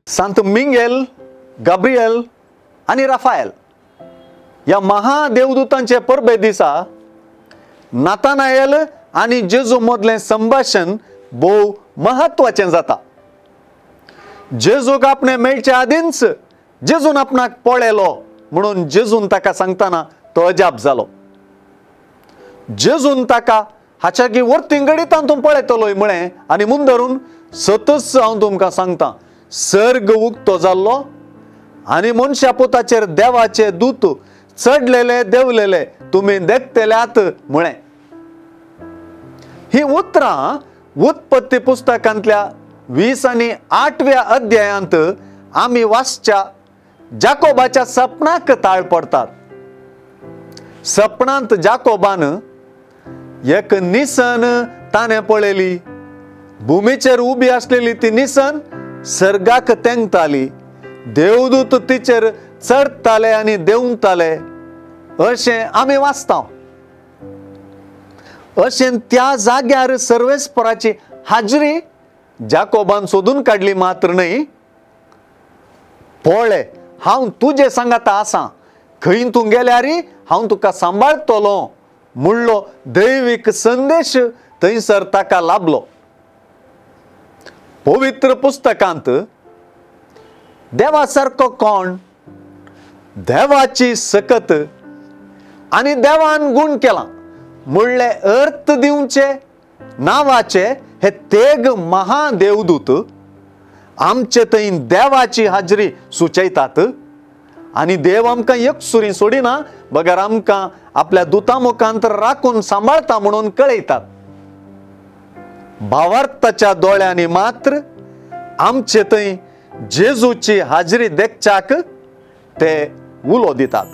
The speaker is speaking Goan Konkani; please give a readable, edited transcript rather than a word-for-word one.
सांत मिंगेल, गाब्रियल आनी राफायल ह्या महादेवदूतांचे परबे दिसा नातानायल आनी जेजू मदलें संभाशण भोव महत्वाचें जाता। जेजूक आपणे मेळचे आदींच जेजून आपणाक पळयलो म्हणून जेजून ताका सांगतना तो अजाप जालो। जेजून ताका हाच्या की वर्तीं घडीत हांव तूं पळयतलोय म्हळें आनी मुंदरून सतच हांव तुमकां सांगता, सर्ग उक्तो जाल्लो आनी मनशा पुताचेर देवाचे दूत चडलेले देवलेले तुमी देखतल्यात म्हळें। ही उतरां उत्पत्ती पुस्तकांतल्या 20 आनी 8व्या अध्यायांत आमी वाचच्या जाकोबाच्या सपनाक ताळ पडतात। सपनांत जाकोबान एक निसन ताणें पळयली। भुमीचेर उबी आसलेली ती निसन सर्गाक तेंकताली। देवदूत तिचेर चडटाले आनी देंवताले अशें आमी वाचता। अशें त्या जाग्यार सर्वेस्पराची हाजरी जाकोबान सोदून काडली मात्र न्हय, पळय हांव तुजे सांगाता आसा, खंय तूं गेल्यार हांव तुका सांबाळटलो म्हणलो दैवीक संदेश थंयसर ताका लाभलो। पवित्र पुस्तकांत देवा सारको कोण, देवाची सकत आनी देवान गुण केला म्हणले अर्थ दिवचे नांवाचे हे तेग महादेवदूत आमचे थंय देवाची हाजरी सुचयतात आनी देव आमकां एकसुरी सोडिना बगर आमकां आपल्या दुता मुखांत राखून सांबाळता म्हणून कळयतात। भावार्थाच्या दोळ्यांनी मात्र आमचे थंय जेजूची हाजरी देखच्याक ते उलो दितात।